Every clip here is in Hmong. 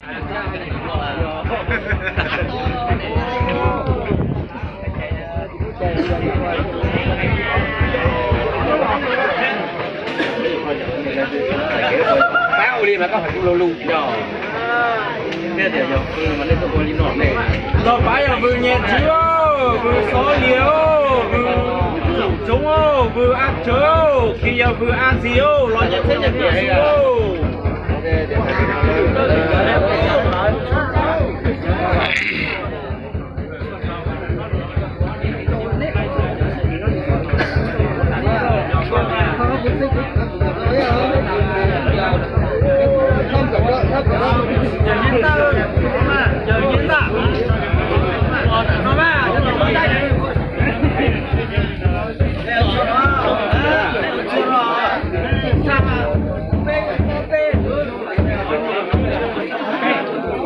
Pab ua li mas koj hais kuv lo lus yog. Los pab yog vwm nyem tswv, vwm xov lias, vwm tsoom, vwm ab tsawv, khi yog vwm ab ntxis los nyias txhiab nyias kawm xwb.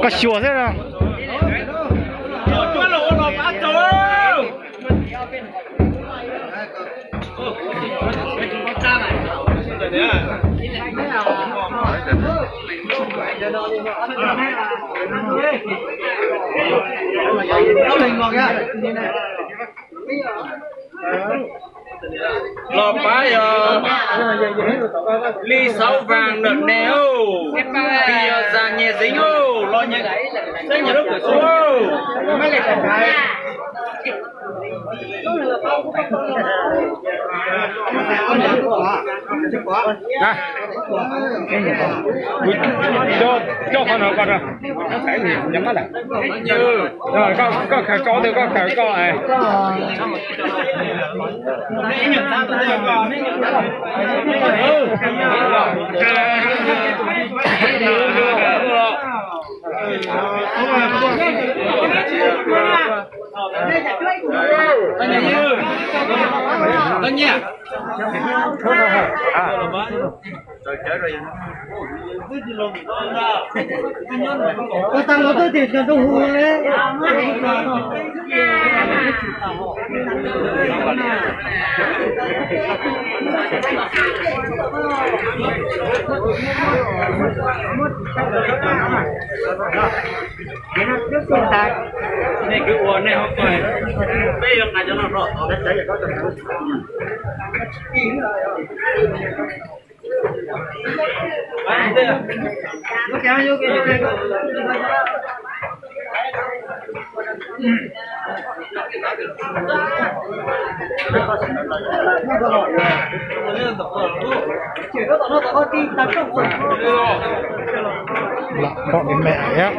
Koj xyuas xwb no. Los pab yog Lis Xauv Vaas Nram Nes, khi yog Zas Nyas Xeev los nyias txhiab nyias lub kawm xwb. Coj qhov no koj, koj khaws koj twg koj khaws koj. Nej kwv ua nej ho ko, peb yuav nqa cov no rau. Lam rau nws me thiab.